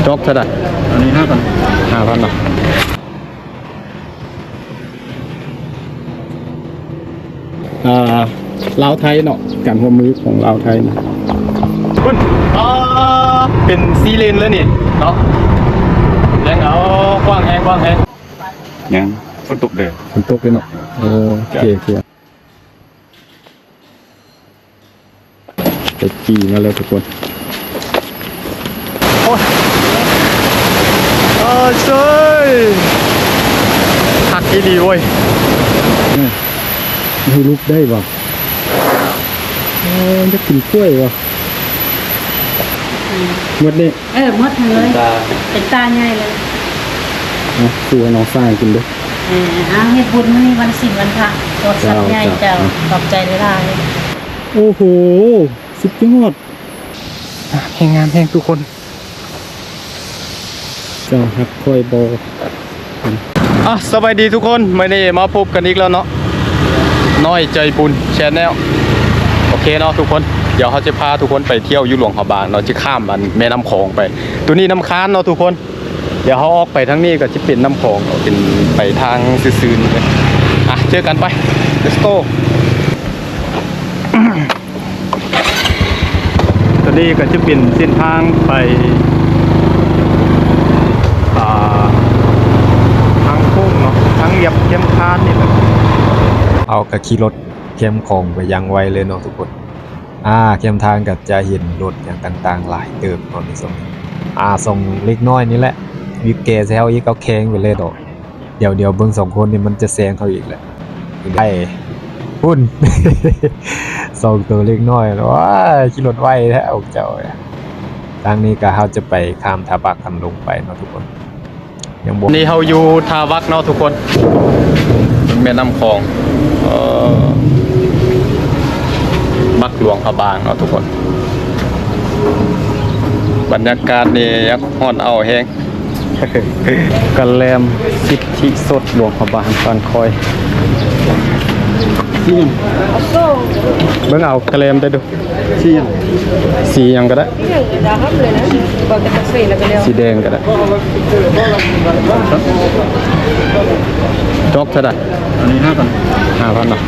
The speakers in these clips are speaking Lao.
ຈອກເທົ່າໃດ? ອັນນີ້ຫ້າພັນ ຫ້າພັນເນາະ. ອ່າ ລາວໄທເນາະ ການຮ່ວມມືຂອງລາວໄທນະ. ພຸ້ນ ອ່າ ເປັນສີ່ເລນເລີຍນີ້ເນາະ. ແຮງເອົາ ກວ້າງແຮງ ກວ້າງແຮງ. ຍັງ ຝົນຕົກເດີ ຝົນຕົກເດີເນາະ. ໂອເຄ ໂອເຄ. ໄປຂີ່ມາແລ້ວທຸກຄົນ. ໂອ້ຍ ເອີ ຊ່ວຍ ຄັກອີ່ຫຼີເວີຍ. ອືມ ໃຫ້ລຸກໄດ້ບໍ່? ເອີ ຢາກກິນກ້ວຍບໍ່? ໝົດນີ້? ເອີ ໝົດຫັ້ນເລີຍ ເປັນຕາ ເປັນຕາໃຫຍ່ເລີຍ. ເອົາ ຊື້ໃຫ້ນ້ອງຊ້າງກິນເດີ້. ເອີ ເອົາ ເຮັດບຸນມື້ນີ້ວັນສິນວັນພະ ໂອ ສັດໃຫຍ່. ເຈົ້າ ເຈົ້າ ເຈົ້າ ຂອບໃຈຫຼາຍໆ. ໂອ້ໂຫ ສຸດຍອດ ອ່ະ ແຮງງາມແຮງທຸກຄົນ. ເຈົ້າຮັກຂ້ອຍບໍ່? ອ່ະ ສະບາຍດີທຸກຄົນ ມື້ນີ້ມາພົບກັນອີກແລ້ວເນາະ ນ້ອຍໃຈບຸນ Channel. ໂອເຄເນາະທຸກຄົນ ດຽວເຮົາຈະພາທຸກຄົນໄປທ່ຽວຢູ່ຫຼວງພະບາງເນາະ ຈະຂ້າມອັນແມ່ນ້ຳຂອງໄປ. ໂຕນີ້ນ້ຳຄານເນາະທຸກຄົນ. ດຽວເຮົາອອກໄປທາງນີ້ກໍຈະເປັນນ້ຳຂອງ ເປັນໄປທາງຊື່ໆ. ອ່ະ ເຈີກັນໄປ Let's go. ໂຕນີ້ກໍຈະເປັນເສັ້ນທາງໄປ ອ່າ ທາງໂຄ້ງເນາະ ທາງລຽບແຄມຄານນີ້ແຫຼະ. ເຮົາກໍຂີ່ລົດແຄມຂອງໄປຢ່າງໄວເລີຍເນາະທຸກຄົນ. ອ່າ ແຄມທາງກໍຈະເຫັນລົດຫຍັງຕ່າງໆຫຼາຍເຕີບເນາະໃນຊ່ວງນີ້. ອ່າ ສອງເລັກນ້ອຍນີ້ແຫຼະ ບີບແກໃສ່ເຮົາອີກ ເອົາແຂ່ງໄປເລີຍດອກ. ດຽວ ດຽວເບິ່ງສອງຄົນນີ້ມັນຈະແຊງເຮົາອີກແຫຼະ. ໄດ້ພຸ້ນ ສອງໂຕເລັກນ້ອຍ ໂອ້ຍ ຂີ່ລົດໄວແທ້ພວກເຈົ້າ. ທາງນີ້ກໍເຮົາຈະໄປຂ້າມທ່າບັກກັນລົງໄປເນາະທຸກຄົນ. ຍັງບໍ່ ນີ້ເຮົາຢູ່ທ່າບັກເນາະທຸກຄົນ ແມ່ນ້ຳຂອງ ເອີ ບັກຫຼວງພະບາງເນາະທຸກຄົນ. ບັນຍາກາດນີ້ຍັງຮ້ອນອ້າວແຮງ. ກະແລັມສິດທິສົດ ຫຼວງພະບາງບ້ານຂ້ອຍ. ເບິ່ງເອົາກະແລັມໄດ້ດູ. ສີຫຍັງ? ສີຫຍັງກໍໄດ້ ສີແດງກໍໄດ້. ຈອກເທົ່າໃດ? ອັນນີ້ຫ້າພັນ ຫ້າພັນເນາະ.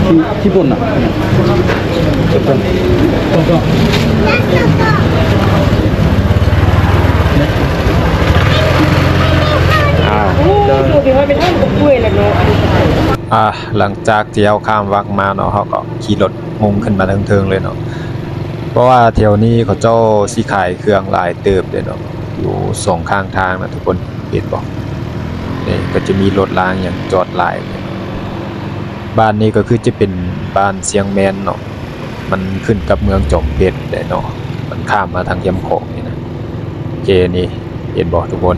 ທີ່ ທີ່ປຸ້ນນະ ທີ່ປຸ້ນ ອ່າ ອ່າ ຫຼັງຈາກທີ່ເຮົາຂ້າມວັກມາເນາະ ເຮົາກໍຂີ່ລົດມຸ່ງຂຶ້ນມາເທິງໆເລີຍເນາະ ເພາະວ່າແຖວນີ້ເຂົາເຈົ້າຊິຂາຍເຄື່ອງຫຼາຍເຕີບເດ້ເນາະ ຢູ່ສອງຂ້າງທາງນະທຸກຄົນ ເຫັນບໍ່? ນີ້ກໍຈະມີລົດລາງຫຍັງຈອດຫຼາຍເລີຍເນາະ. ບ້ານນີ້ກໍຄືຈະເປັນບ້ານຊຽງແມນເນາະ ມັນຂຶ້ນກັບເມືອງຈອມເພັດເດ້ເນາະ ມັນຂ້າມມາທາງແຄມຂອງນີ້ນະ. ເກນີ້ ເຫັນບໍ່ທຸກຄົນ?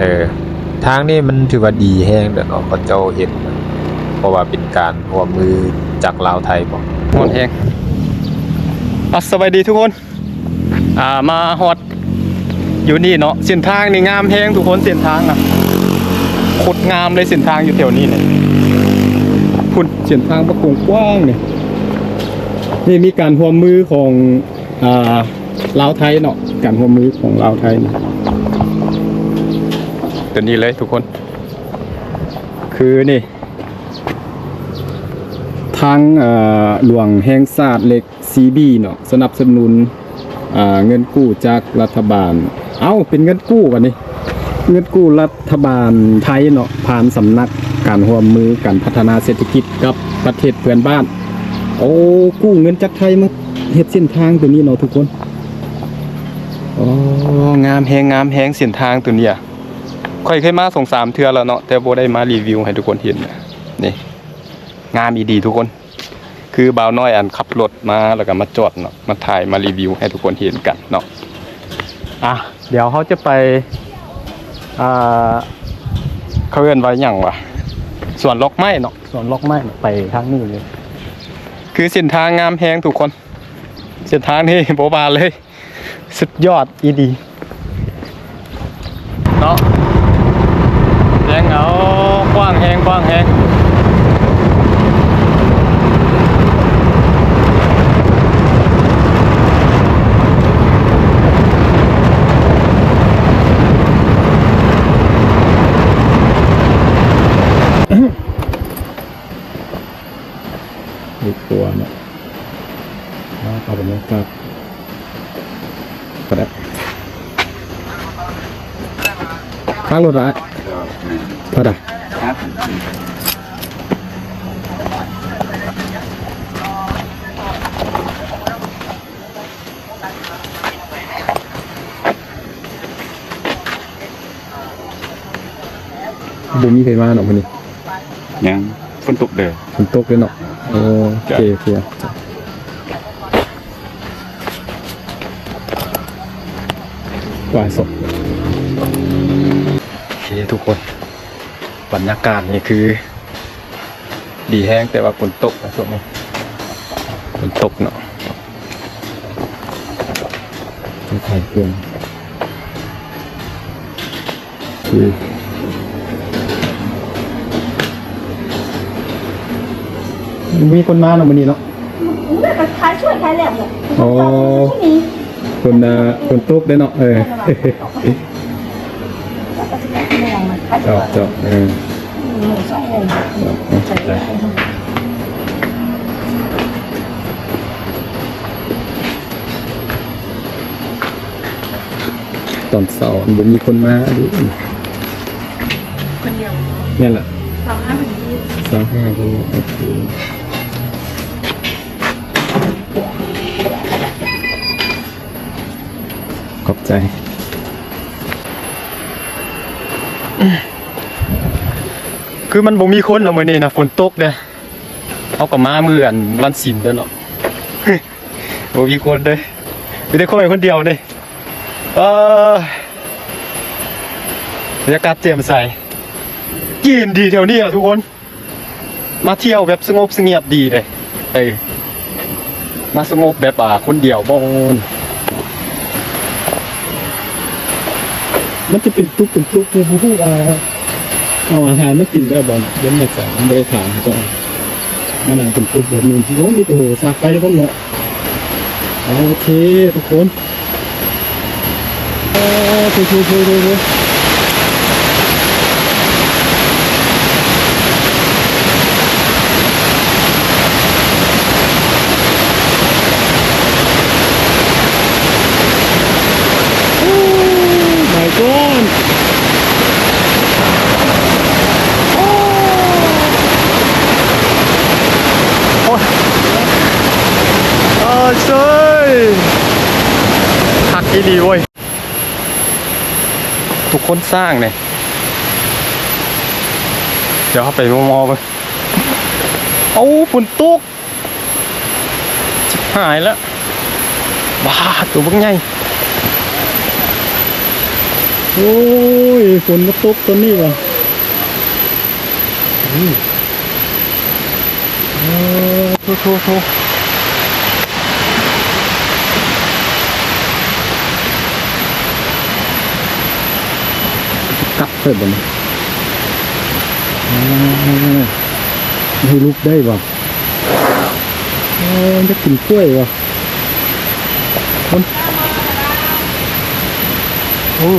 ເອີ ທາງນີ້ມັນຖືວ່າດີແຮງເດີເນາະ ເຂົາເຈົ້າເຮັດ ເພາະວ່າເປັນການຮ່ວມມືຈາກລາວໄທບໍ? ຮ້ອນແຮງ. ອ່ະ ສະບາຍດີທຸກຄົນ ອ່າ ມາຮອດຢູ່ນີ້ເນາະ ເສັ້ນທາງນີ້ງາມແຮງທຸກຄົນ ເສັ້ນທາງນະ ໂຄດງາມເລີຍ ເສັ້ນທາງຢູ່ແຖວນີ້ນະ ພຸ້ນ ເສັ້ນທາງບັກກວ້າງໆນີ້. ນີ້ມີການຮ່ວມມືຂອງ ອ່າ ລາວໄທເນາະ ການຮ່ວມມືຂອງລາວໄທນະ ຕົວນີ້ເລີຍທຸກຄົນ ຄືນີ້ ທາງ ເອີ ຫຼວງແຫ່ງຊາດເລກຊີບີເນາະ ສະໜັບສະໜູນ ອ່າ ເງິນກູ້ຈາກລັດຖະບານ ເອົ້າ ເປັນເງິນກູ້ບັດນີ້ ເງິນກູ້ລັດຖະບານໄທເນາະ ຜ່ານສຳນັກການຮ່ວມມືການພັດທະນາເສດຖະກິດກັບປະເທດເພື່ອນບ້ານ. ໂອ້ ກູ້ເງິນຈາກໄທມາເຮັດເສັ້ນທາງຕົວນີ້ເນາະທຸກຄົນ. ໂອ້ ງາມແຮງ ງາມແຮງເສັ້ນທາງຕົວນີ້. ຂ້ອຍເຄີຍມາສອງສາມເທື່ອແລ້ວເນາະ ແຕ່ບໍ່ໄດ້ມາຣີວິວໃຫ້ທຸກຄົນເຫັນ. ນີ້ ງາມອີ່ຫຼີທຸກຄົນ ຄືບ່າວນ້ອຍອັນຂັບລົດມາ ແລ້ວກໍມາຈອດເນາະ ມາຖ່າຍ ມາຣີວິວໃຫ້ທຸກຄົນເຫັນກັນເນາະ. ອ່ະ ດຽວເຮົາຈະໄປ ອ່າ ເຂົາເອີ້ນວ່າຫຍັງວະ ສວນດອກໄມ້ເນາະ ສວນດອກໄມ້ເນາະ ໄປທາງນີ້ເລີຍ. ຄືເສັ້ນທາງງາມແຮງທຸກຄົນ ເສັ້ນທາງນີ້ບໍ່ວ່າເລີຍ ສຸດຍອດອີ່ຫຼີເນາະ. ແຮງເອົາ ກວ້າງແຮງ ກວ້າງແຮງ. ເຮັດຄົວເນາະ. ອ່າ ເອົາບັນຍາກາດກໍໄດ້. ພັກລົດໄວ້. ເທົ່າໃດ? ບໍ່ມີໃຜມາເນາະມື້ນີ້? ຍັງ ຝົນຕົກເດີ. ຝົນຕົກເດີເນາະ. ໂອເຄ ໂອເຄ ໂອເຄ ທຸກຄົນ ບັນຍາກາດນີ້ຄື ດີແຮງ ແຕ່ວ່າຝົນຕົກນະຊ່ວງນີ້ ຝົນຕົກເນາະ. ໄຂ່ເຄື່ອງ ມີຄົນມາເນາະມື້ນີ້ເນາະ. ໂອ້ຍ ກໍຂາຍຊ່ວຍຂາຍແລ້ວແຫຼະ. ອໍ ຄົນ ເອີ ຝົນຕົກເດ້ເນາະ. ເອີ ເຈົ້າ ເຈົ້າ ເອີ ຕອນເຊົ້າມັນບໍ່ມີຄົນມາເດ້. ຄົນດຽວ. ແມ່ນລະ ຊາວຫ້າຄົນ. ຊາວຫ້າຄົນ. ໂອເຄ ຂອບໃຈ. ຄືມັນບໍ່ມີຄົນເນາະມື້ນີ້ນະ ຝົນຕົກເດ້. ເຮົາກໍມາມື້ອັນວັນສິນເດ້ເນາະ ບໍ່ມີຄົນເດ້ ມີແຕ່ຂ້ອຍຄົນດຽວເດ້. ເອີ ບັນຍາກາດແຈ່ມໃສ ເຢັນດີແຖວນີ້ລະທຸກຄົນ. ມາທ່ຽວແບບສະຫງົບສະຫງຽບດີເດ້. ເອີ ມາສະຫງົບແບບ ອ່າ ຄົນດຽວບໍ່. ມັນຈະເປັນຕຸກເປັນຕຸກ ບໍ່ຮູ້ວ່າເອົາອາຫານມາກິນໄດ້ບໍ່. ຍັງບໍ່ໄດ້ຖາມເຂົາເຈົ້າ ມານັ່ງເປັນຕຸກແບບນີ້. ໂອ້ ມີແຕ່ສາກໄຟເທົ່ານັ້ນເນາະ. ໂອເຄທຸກຄົນ. ໂອ້ ໂອ້ ໂອ້ ໂອ້ ໂອ້ my god. ໂອ້ຍ ເອີ ເຊີຍ ຄັກອີ່ຫຼີເວີຍ ທຸກຄົນ. ຊ້າງນີ້ ດຽວເຮົາໄປມໍ່ໆເບິ່ງ. ເອົາ ຝົນຕົກ. ຊິບຫາຍລະ ບາດ ໂຕບັກໃຫຍ່. ໂອ້ຍ ຝົນມາຕົກຕອນນີ້ຫວາ. ອື ໂອ້ ໂທ້ໆ ກັບໄປບໍ່ນີ້. ອື ໃຫ້ລຸກໄດ້ບໍ່? ໂອ້ ຢາກກິນກ້ວຍວ່າ. ໂອ້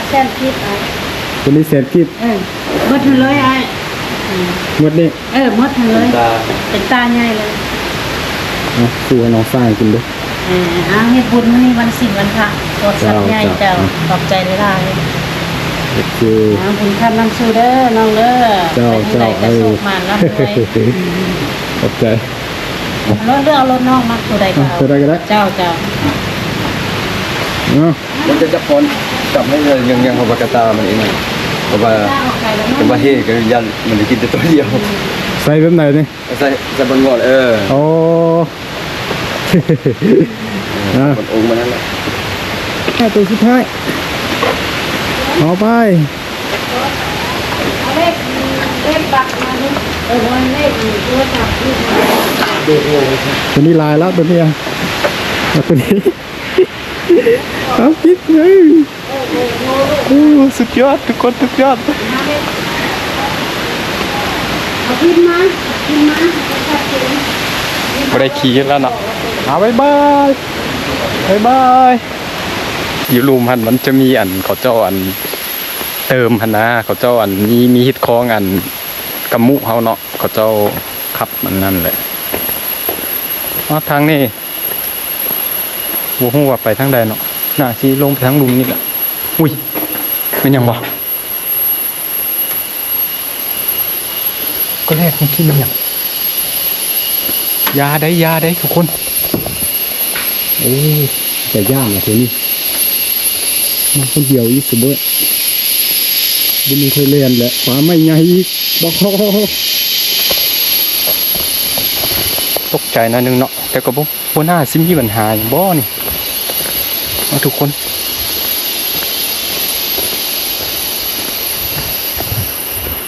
ແສນກີບ ໂຕນີ້ແສນກີບ. ເອີ ໝົດຫັ້ນເລີຍອ້າຍ. ໝົດນີ້. ເອີ ໝົດຫັ້ນເລີຍ ເປັນຕາໃຫຍ່ເລີຍ. ເອົາ ສູ້ໃຫ້ນ້ອງຊ້າງກິນເດີ້. ເອີ ເອົາ ເຮັດບຸນມື້ນີ້ວັນສິນວັນພະ ປອດສັດໃຫຍ່. ເຈົ້າ ເຈົ້າ ຂອບໃຈຫຼາຍໆ. ໂອເຄ ເອົາ ບຸນຄ້ຳນຳສູ່ເດີ້ນ້ອງເດີ້. ເຈົ້າ ໄປທາງໃດກໍ ເຈົ້າ ເອີ ໂຊກໝານລ່ຳລວຍ. ຂອບໃຈ. ເລືອກເອົາລົດນ້ອງມັກໂຕໃດກໍເອົາ ໂຕໃດກໍໄດ້. ເຈົ້າ ເຈົ້າ ເນາະ. ມັນຈະຈັບກ່ອນ ຈັບໃຫ້ຍັງໆ ເອົາປາກກະຕາມັນເອງ ເພາະວ່າ ເພາະວ່າເຮກໍຢ້ານມັນຈະກິນແຕ່ໂຕດຽວ. ໃສ່ແບບໃດນີ້? ໃສ່ ໃສ່ບົນງອນ. ເອີ ໂອ້ ອາ ມັນອົງມັນນັ້ນແຫຼະ. ໂຕສຸດທ້າຍ ເອົາໄປ. ໂຕນີ້ຫຼາຍລະ ໂຕນີ້ ອະ ໂຕນີ້. ເອົາ ກິນເລີຍ. ໂອ້ ສຸດຍອດ ທຸກຄົນ ສຸດຍອດ. ເອົາຂຶ້ນມາ ຂຶ້ນມາ ບໍ່ໄດ້ຂີ່ແລ້ວເນາະ. ເອົາ ບາຍບາຍ ບາຍບາຍ. ຢູ່ລຸ່ມຫັ້ນມັນຈະມີອັນ ເຂົາເຈົ້າອັນ ເຕີມຫັ້ນນາ ເຂົາເຈົ້າອັນມີ ມີຮີດຄອງອັນກຳມຸເຮົາເນາະ ເຂົາເຈົ້າຂັບອັນນັ້ນແຫຼະ. ຮອດທາງນີ້ ບໍ່ຮູ້ວ່າໄປທາງໃດເນາະ ໜ້າຊິລົງໄປທາງລຸ່ມນີ້ແຫຼະ. ອຸ້ຍ ແມ່ນຫຍັງວະ? ກໍແລກເມື່ອກີ້ແມ່ນຫຍັງ? ຢ່າໄດ໋ ຢ່າໄດ໋ທຸກຄົນ. ໂອ້ ຕາຢ້ານວ່າເທື່ອນີ້ ມາຄົນດຽວອີກຊະເບີດ. ບໍ່ມີໃຜແລ່ນແຫຼະ ປ່າໄມ້ໃຫຍ່ອີກ. ບໍ່ ຕົກໃຈໜ້ອຍໜຶ່ງເນາະ ແຕ່ກໍບໍ່ ບໍ່ໜ້າຊິມີບັນຫາຫຍັງບໍ່ນີ້ ເນາະທຸກຄົນ.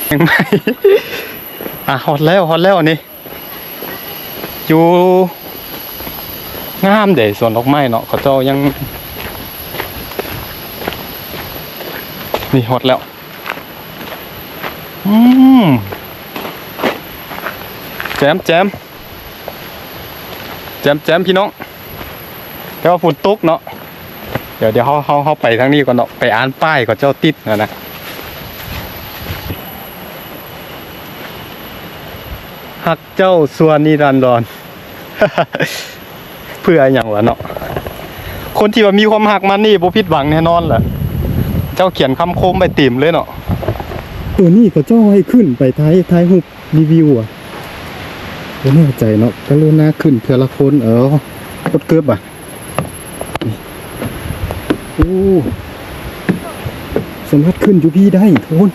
ຍັງໄງ ອ່ະ ຮອດແລ້ວ ຮອດແລ້ວນີ້ ຢູ່ງາມເດ້ ສວນດອກໄມ້ເນາະ ເຂົາເຈົ້າຍັງ ນີ້ຮອດແລ້ວ. ອືມ ແຈ່ມ ແຈ່ມ ແຈ່ມ ແຈ່ມ ພີ່ນ້ອງ ແຕ່ວ່າຝົນຕົກເນາະ. ດຽວ ດຽວເຮົາ ເຮົາ ເຮົາໄປທາງນີ້ກ່ອນເນາະ ໄປອ່ານປ້າຍເຂົາເຈົ້າຕິດຫັ້ນນະ. ຮັກເຈົ້າຊົ່ວນິລັນດອນ ເພື່ອຫຍັງວະເນາະ? ຄົນທີ່ວ່າມີຄວາມຮັກມານີ້ບໍ່ຜິດຫວັງແນ່ນອນແຫຼະ ເຈົ້າຂຽນຄຳຄົມໄວ້ເຕັມເລີຍເນາະ. ໂຕນີ້ເຂົາເຈົ້າໃຫ້ຂຶ້ນໄປຖ່າຍ ຖ່າຍຮູບຣີວິວອະ ບໍ່ແນ່ໃຈເນາະ. ກະລຸນາຂຶ້ນເທື່ອລະຄົນ. ເອີ ກົດເກີບອະ. ໂອ້ ສາມາດຂຶ້ນຢູ່ພີ້ໄດ້ທຸກຄົນ.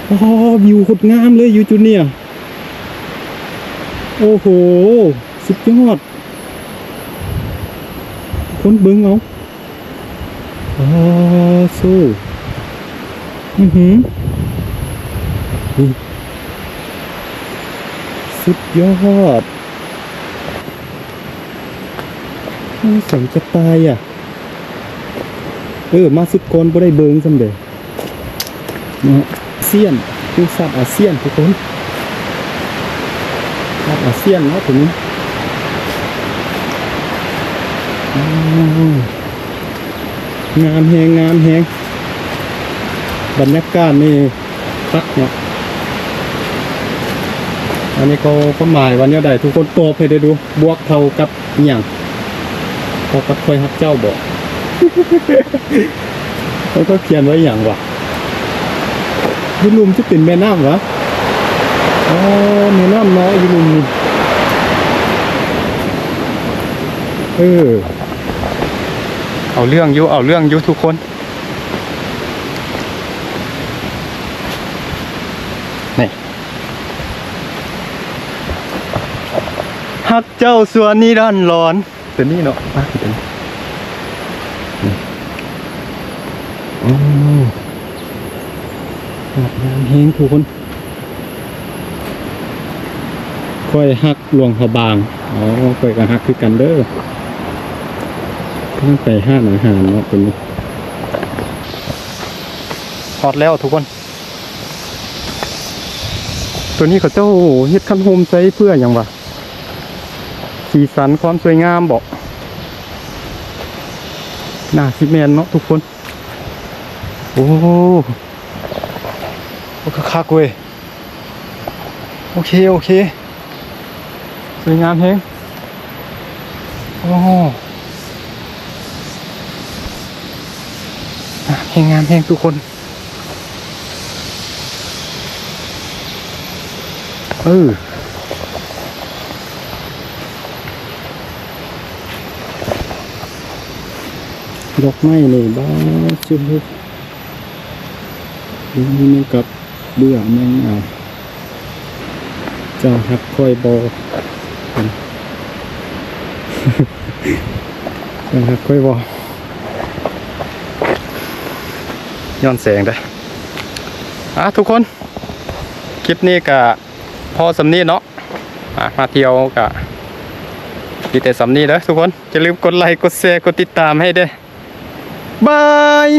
ອໍ ວິວໂຄດງາມເລີຍຢູ່ຈຸດນີ້. ໂອ້ໂຫ ສຸດຍອດ ຄົນເບິ່ງເອົາ. ອໍ ໂຊ ອືຫື ນີ້ ສຸດຍອດ. ໂອ້ ສັງຈະຕາຍອະ. ເອີ ມາສຸດກ່ອນບໍ່ໄດ້ເບິ່ງຊ້ຳເດ ເນາະ. ອາຊຽນ ຄືສັດອາຊຽນທຸກຄົນ ສັດອາຊຽນເນາະໂຕນີ້. ໂອ້ ງາມແຮງ ງາມແຮງ. ບັນຍາກາດນີ້ຄັກເນາະ. ອັນນີ້ເຂົາຄວາມໝາຍວ່າແນວໃດ? ທຸກຄົນຕອບໃຫ້ໄດ້ດູ. ບວກເທົ່າກັບອີ່ຫຍັງ? ເທົ່າກັບຂ້ອຍຮັກເຈົ້າບໍ? ເຂົາຂຽນວ່າອີ່ຫຍັງວະ? ຢູ່ລຸ່ມຈະເປັນແມ່ນ້ຳວະ? ອໍ ແມ່ນ້ຳເນາະ ຢູ່ລຸ່ມນີ້. ເອີ ເອົາເລື່ອງຢູ່ ເອົາເລື່ອງຢູ່ທຸກຄົນ. ນີ້ ຮັກເຈົ້າຊົ່ວນິລັນດອນ ຕົວນີ້ເນາະ ມາຕົວນີ້. ໂອ້ ງາມແຮງທຸກຄົນ. ຂ້ອຍຮັກຫຼວງພະບາງ. ອໍ ຂ້ອຍກໍຮັກຄືກັນເດີ. ກຳລັງໄປຮ້ານອາຫານເນາະ ຕົວນີ້. ຮອດແລ້ວທຸກຄົນ. ຕົວນີ້ເຂົາເຈົ້າເຮັດຄັນຮົ່ມໃສ່ເພື່ອຫຍັງວະ? ສີສັນຄວາມສວຍງາມບໍ? ໜ້າຊິແມ່ນເນາະທຸກຄົນ. ໂອ້ ໂອ້ ຄັກໆເວີຍ. ໂອເຄ ໂອເຄ ສວຍງາມແຮງ. ໂອ້ ງາມແຮງ ງາມແຮງທຸກຄົນ. ເອີ ດອກໄມ້ນີ້ ບາດ ຊຸບ ນີ້ມັນກັບເບື່ອແມງເອົາ. ເຈົ້າຮັກຂ້ອຍບໍ່? ເຈົ້າຮັກຂ້ອຍບໍ່? ຍ້ອນແສງເດີ້. ອ່າ ທຸກຄົນ ຄລິບນີ້ກະພໍສ່ຳນີ້ເນາະ. ອ່າ ມາທ່ຽວກະມີແຕ່ສ່ຳນີ້ເດີ້ທຸກຄົນ. ຢ່າລືມກົດໄລ ກົດແຊ ກົດຕິດຕາມໃຫ້ເດີ້. ບາຍ.